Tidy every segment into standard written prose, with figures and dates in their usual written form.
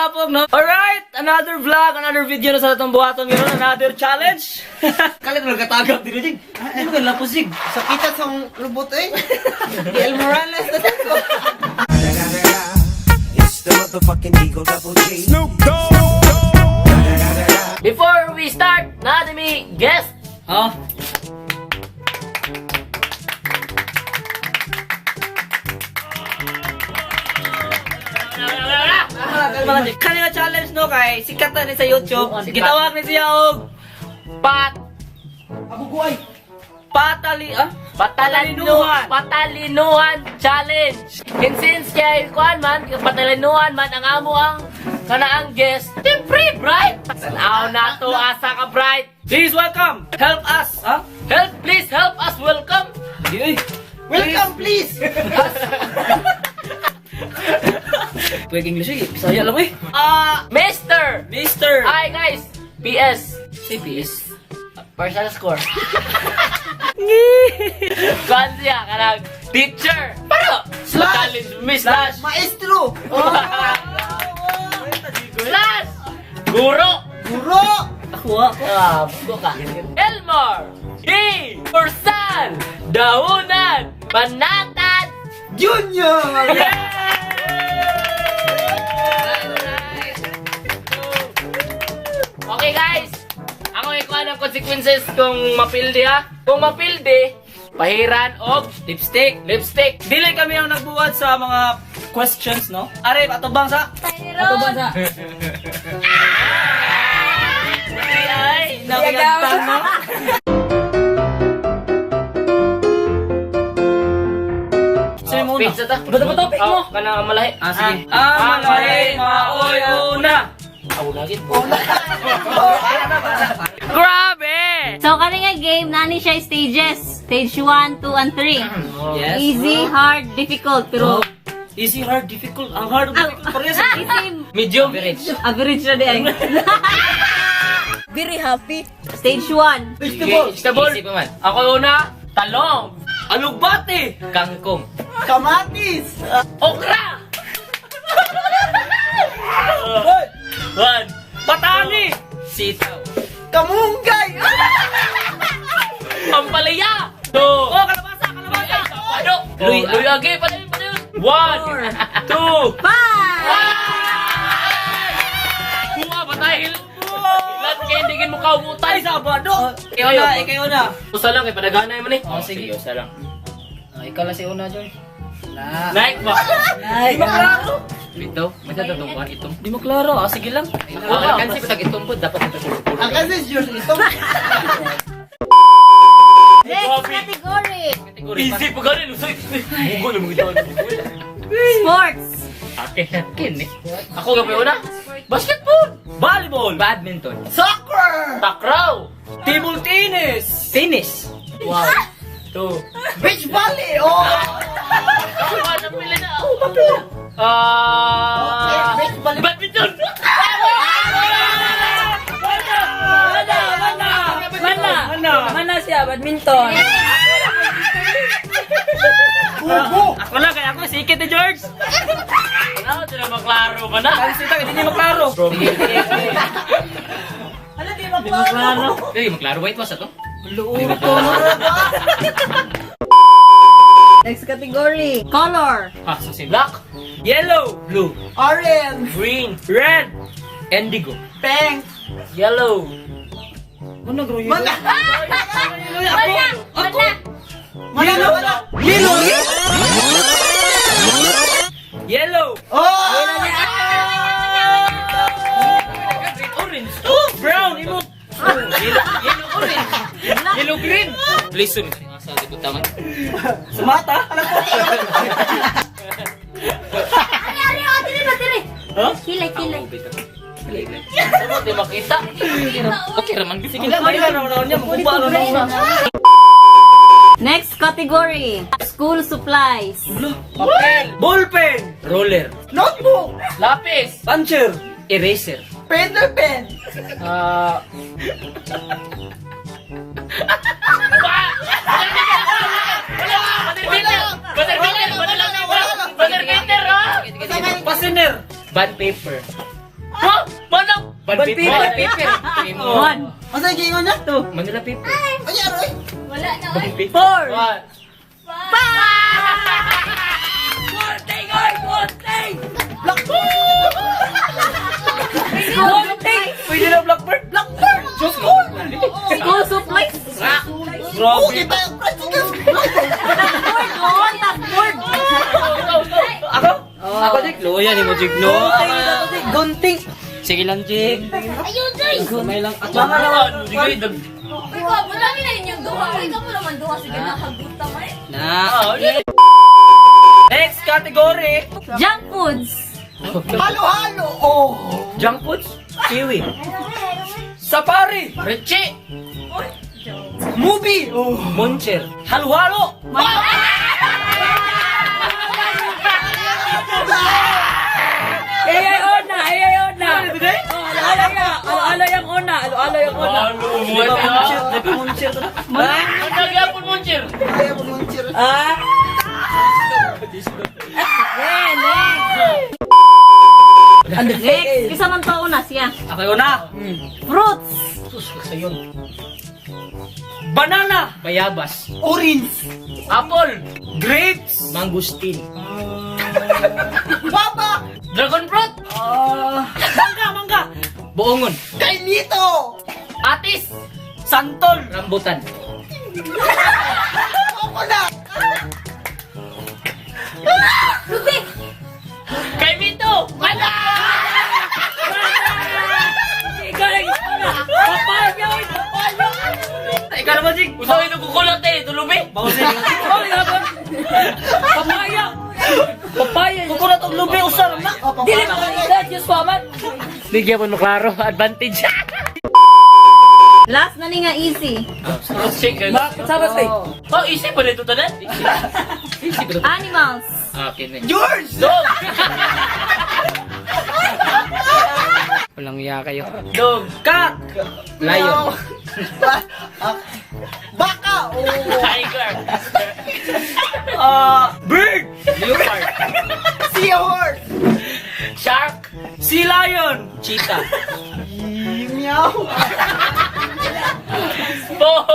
Apog, no? Alright, another vlog, another video na sa atong buhaton ngayon, another challenge. Kalit mo katagap dito, Jig. Ano ka lapos, Jig? Sakita sa lubot eh. El Morales na ko. It's the motherfucking Eagle Double G. Before we start, natin mi guest. Oh. Kanina challenge no kay sikat na ni sa YouTube. Gitawag ni siya og Pat Abuguay. Patali ah? Patalinuhan. Patalinuhan challenge. And since kay kuan man, patalinuhan man ang amo ang kanaang guest. Siyempre, Bright. Tanaw na to asa ka Bright. Please welcome. Help us, ah? Help, please help us welcome. Di oy. Welcome please. Pwede English eh. Bisaya lang eh. Ah, Mr. Mr. Hi guys. PS. CPS. Personal score. Kuan siya kanang teacher. Pero Slash. challenge mi slash. Maestro. Slash. Guro. Guro. Ako ah, ako. Ah, bugo ka. Elmar. D. Forsan. Daunan. Panatan. Junior. Okay guys. Ako ikuha ng consequences kung mapildi ha. Kung mapildi, pahiran og Lipstick. lipstick. Dili kami ang nagbuhat sa mga questions, no? Are, atubang sa? Atubang sa? Ay, Nabigagtan, no? Sa'yo muna. Pizza ta. Ba't ba topic mo? Oh, kanang malahi. Ah, sige. Ah, malahi, maoy, una. Ako lagi. Grabe! So, kani nga game, nani siya stages. Stage 1, 2, and 3. Yes. Easy, hard, difficult. Pero, Easy, hard, difficult. Ang hard, difficult. Parehas. easy, Medium. Average. average na di ay. Very happy. Stage 1. Vegetable. Vegetable. Easy pa man. Ako una, talong, Alugbate. Kangkong. Kamatis. okra. One. Patani. Sitaw. Kamunggay. Pampalaya. Two. Oh, kalabasa, kalabasa. Ano? Luy- Luy agi, padayon, padayon. One, two, 5! Kuha ba tayo? Lahat kayo hindi mo kaumutan. Ay, Sabado. Ikaw na, ikaw na. Usa lang kay padaganay man eh. Oh, sige. Usa lang. Ah, ikaw lang si una, Joy. Nike ba? Di maklaro. Bitaw. May tatatong kuhan itong. Di maklaro. Ah, sige lang. Ah, kansi patag itong po. Dapat ito puro. Ang kasi Diyos ito. Next category! Easy pa ganin. Usoy. Bugo na mga Sports! Akin eh. Ako gabi una. Basketball. Volleyball. Badminton. Soccer. Takraw. Table tennis. Tennis. One, two. Beach volley. Oh. Ako na pili na. Oh, mapila. Ah. Beach volley. Badminton. Mana, mana. Mana. Mana. Mana siya, badminton. Bugo. Ako lang, kaya ako sikit ni George. Ano, di na maklaro ba na? Kasi tayo, hindi niya maklaro. Ano di maklaro? Dili maklaro white was ato. Luuro to, no? Next category. Color! Ah, so same. Black, Yellow. Blue. Orange. green, Red. Indigo. Pink. yellow. Ano grow yun? Mana. Ako. Ako. Mana mana. Yellow. Yellow. Oh. Green orange. Oh, brown. Imo. Yellow, yellow orange. Yellow green. Please sun. Nga sa libutangan. Sumata. Ari, ari, oh, dili ba, dili? Huh? Kilay, kilay. Ano, di makita. Okay raman. Sige lang, may lang naman niya. Maguba na naman. Next category. School supplies. Papel, Ballpen. Roller. Notebook. lapis, Puncher. Eraser. Pencil pen. ah... Wala! Wala! Wala! Wala! Wala! Wala! Pasiner. Bond paper. Ha? Manang! Bad paper. Bad paper. One. Asa gingon niya? Two. Manila paper. Ay, aroy. Wala na, oy. Four. One. Gunting! Oy! Gunting! Gunting. Pwede na blackbird? Blackbird! Diyos ko! School supplies. Grabe. Okay tayo, practical. Board, oh, board. Ikaw, ikaw. Ako? Ako, Jig. Luya ni mo, Jig. No. Gunting. Sige lang, Jig. Ayun, guys! Kamay lang. At Mga naman. Sige, dag. Uy, ko, marami na inyong duha. Uy, kamo naman duha. Sige, nakaguta man. Na. Ah, Next category. Junk foods. Halo-halo. Oh. Junk foods. Kiwi. Safari. Richie! Movie. Oh. Moncher. Halo-halo. Ay, ona! Ay, ona! Oh, alo-alo ya! Alo-alo yung ona! Alo-alo yung ona! Ano mo Di ba moncher? Di ba moncher to? Ang nagyapon mo, Chir. Ay, munchir. Ah! Next, isa man to una siya. Ako yun na. Fruits. Sus, sayon. Banana. Bayabas. Orange. Apple! Grapes. Mangosteen. Baba. Dragon fruit! Mangga, mangga. Buongon. Kainito. Atis! Santol. Rambutan. Coconut. Kaimito! Wala! Ikaw lang yung una! Papaya! Uy, papaya! Ikaw naman, Jig. Usahin ang kukulat eh, tulubi! Bausin. Oy, habang! Papaya! Papaya! Kukulat og lubi usar na. Oh, Dili makalita! Diyos pa man! Bigyan mo no klaro, advantage. Last na ni nga easy. Fruit shake. Sabat eh! Oh, easy pa nito tanan. Easy ba ito? Animals. Akin eh. George. Dog! Walang iya kayo. Dog! Cat. Lion. Baka. Oh. Tiger! Bird. Leopard. Seahorse. Shark! Sea lion. Cheetah. Meow. Four!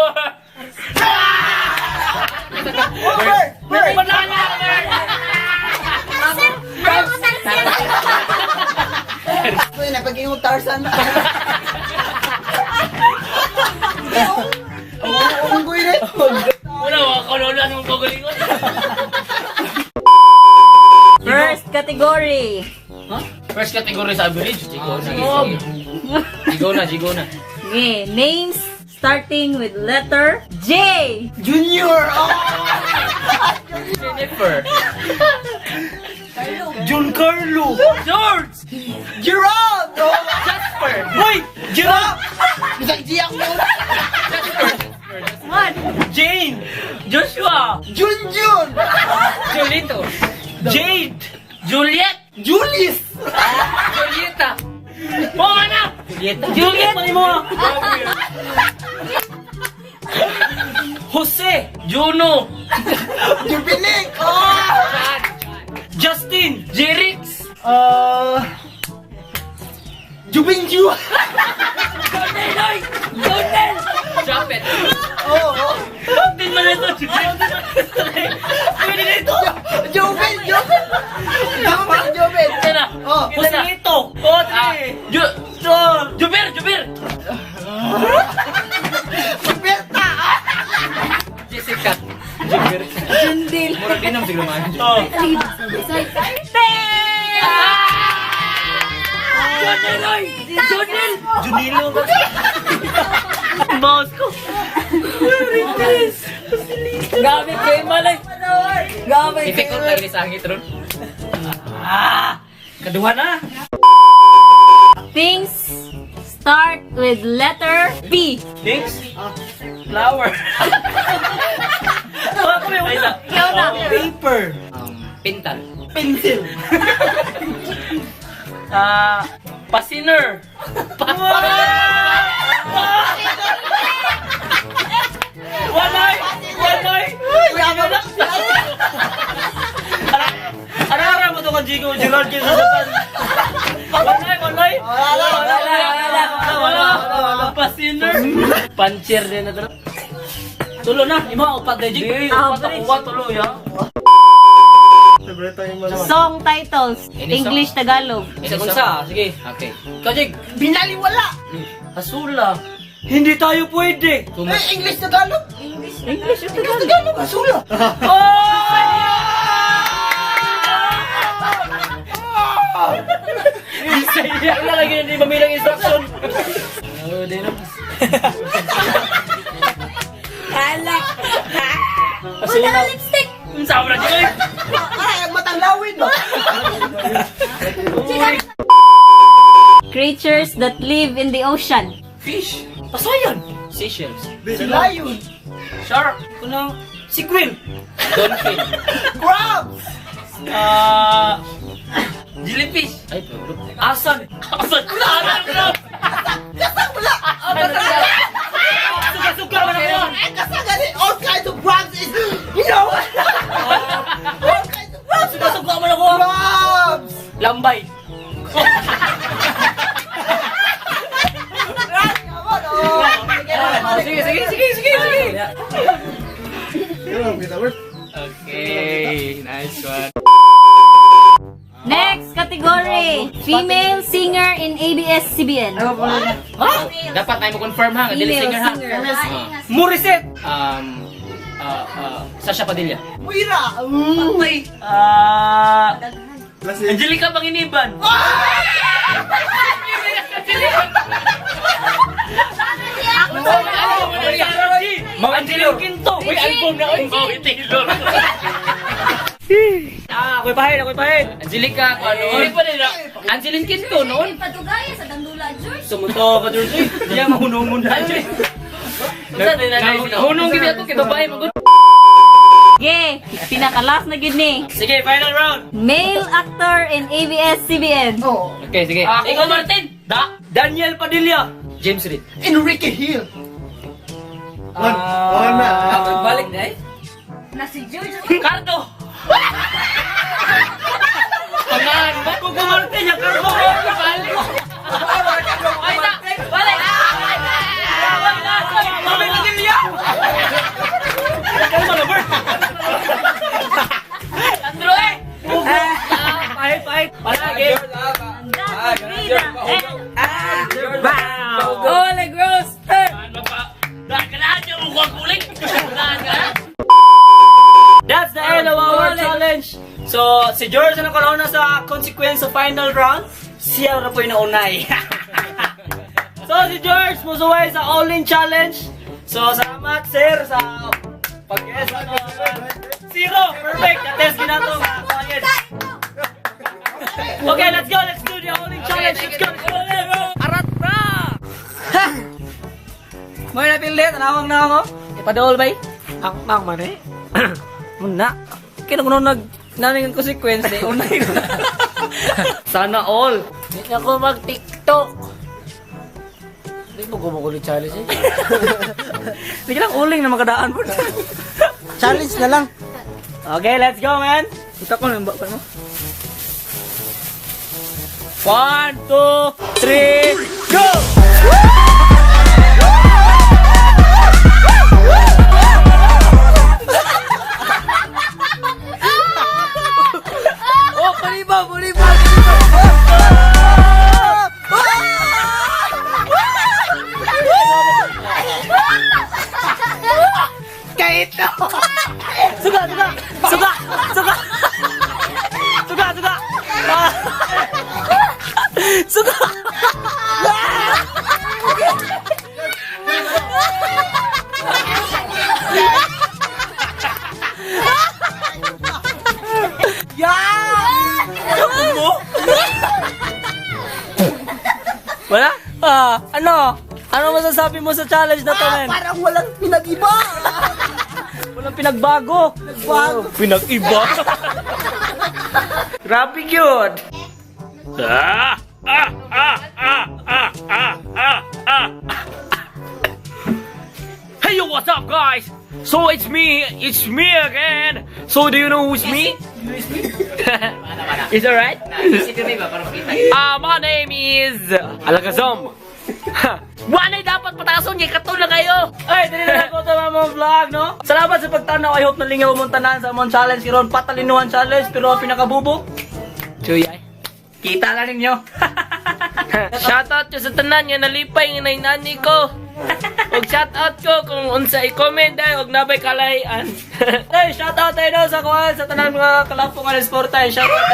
Bird. Bird. Banana! Ito yun, pag-iong Tarzan. Oo, ang gulo. Wala, wala ka lola sa mga pagalingon. First category. First category sa average. Jigo na. Jigo na, jigo na. Okay, names starting with letter J. Junior. Oh. Jennifer. John Carlo. George! Gerald. Oh. Jasper! Hoy! Gerald. Bisag G ako. One. Jane. Joshua! Junjun. Julito. Jade. Juliet! Julis. Julieta! Puma na! Julieta. Juliet. Mali mo. Jose. Juno! Jubilik. Oh. Justin. Jerix! Jubinju. Japet. Oo. Din man ito! Pwede dito. Jubin. Jubin. Jubin. Jubin. Kita na! Oh. Kita na! Joselito. Oh, Ah, three. Ju Two. Jubir! Jubir! Berta. Jessica. Jibber. Jundil! Murag din ang siguro man. Oh. Junil! Oy! Junil! Junilo. Mouse ko! Grabe kay Malay! Grabe kay Difficult lagi ni sa angit ron. Ah. Kaduha na. Things start with letter P. Things. Flower. Ako may una. Ikaw na. Paper. Pintal. Pencil. Ah, Pasiner! Walay! Walay! Kuya mo. Ano mo to kang Jigo? Gerald kayo sa Japan. Walay! Walay! Puncher din na to. Tulo na, imo upat dai, Jig. Di, upat ako upat tulo ya. Song titles. Any song? English, Tagalog. Isa kung sa, sige. Okay. Ikaw, Jig. Binaliwala! Hasula. Hindi tayo pwede. Eh, English Tagalog? English, English Tagalog, hasula! Bisaya. Wala lagi hindi mamilang instruction. Oh, di na. Wala lipstick! Unsa man na, Jig? Ay, ang matang lawin ba? Creatures that live in the ocean. Fish. Pasayan. Seashells. Lion! Shark. Kunang sikwil. Dolphin. Crabs! Ah, Jellyfish. Ay, pero. asan. Asan? Asan? Kasang wala! Suka-suka man ako. Eh, kasang gali! All kinds of crabs is... You know? All kinds of crabs! Suka-suka man ako. Crabs! Lambay. Sige, sige, sige, sige, sige. Okay, nice one. Next category. Female singer in ABS-CBN. Dapat tayo mo confirm ha, nga dili Female singer ha. singer. Ah. Muriset. Sasha Padilla. Muira! Ah, Angelica Panginiban. Mga Angelina Quinto. Uy, album na oy. Maui Taylor. Ah, ako'y pahid, ako'y pahid. Angelica, kung ano. Hindi pa nila. Angeline Quinto noon. Padugaya sa Dandula, George. Sumuto ka, George. Diyan mahunungon na. Unsa din na Hunong gid ako kay babae magud. Ge, pinaka-last na gid ni. Sige, final round. Male actor in ABS-CBN. Okay, sige. Ah, Ikaw Martin. Da. Daniel Padilla. James Reid. Enrique Hill! Ah, Balik na eh. Na si George. Cardo. Pangan ba? Kuko Martin, ya Carlo. Balik. Ay, da. Balik. Mami Padilla. Kalma na, Bert. Andro eh. Pahid, pahid. Palagi. Wow! Holy Roaster! Daglaan yung ukong kuling. Daglaan. That's the end of our challenge. So, si George ang nakalauna sa consequence sa final round. Siya na po yung naunay. So, si George, musuway sa all-in challenge. So, salamat, sir, sa pag-guess. Zero! Perfect! Na-test ginato, mga client. Okay, let's go! Let's do the all-in challenge! Let's go! Let's go! Let's go! Arat na! Ha! Mo na pildi, tanawang na ako. Ipadol bay. Ang nang man eh. Muna. Kaya nung nag namin ang consequence eh, unay na. Sana all. Hindi na ako mag-TikTok. Hindi mo gumugulo challenge eh. Sige lang uling na makadaan po. Challenge na lang. Okay, let's go, man. Ito ko yung bakal mo. One, two, three, go! Oh, paliba, paliba! Suga, suga! Suga! Suga! Suga, suga! Ah. Suga! Yeah! Mo? Wala? Ah, ano? Ano masasabi mo sa challenge na to, men? Parang walang pinag-iba! Walang pinagbago. Pinagbago. Pinag-iba. Grabe yun. Hey yo, what's up guys? So it's me again. So do you know who's me? It's alright? My name is Alakazam. Wanay dapat patason kay kato na kayo. Ay, dili na ko sa mga vlog, no? Salamat sa pagtanaw. I hope nalingaw mong tanan sa among challenge karon, patalinuhan challenge, pero ang pinakabubo, Chuyay. kita lang ninyo. Shoutout ko sa tanan nga nalipay nga nainani ko. Og shoutout ko kung unsa i-comment ay og nabay kalahian. Hey, shout out tayo no, sa kuwan sa tanan mga kalapong nga sport tayo. Shout out.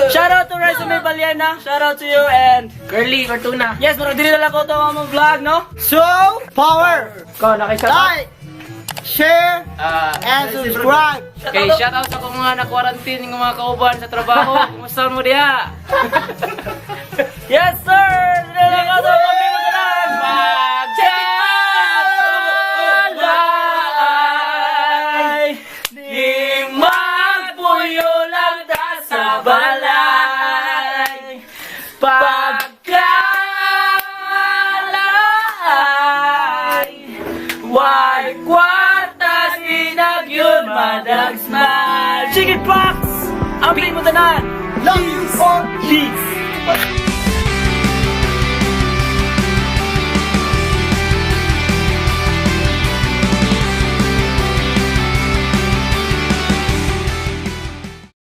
Shout out to Resume Baliana. Shout out to you and Curly Fortuna. yes, pero dili na lang ko to among vlog, no? So, power, Ko nakay-shout out. like, share, and subscribe. Okay, shout out sa akong mga na-quarantine ng mga kauban sa trabaho. Kumusta mo diha? Yes, sir! Dili na lang ko to among tanan. Pagkalay, di magpuyo lang ta sa balay. Pagkalay, way kwarta sinagyun madagsman. Chicken pox! Ang mo tanan! Love you all. Peace!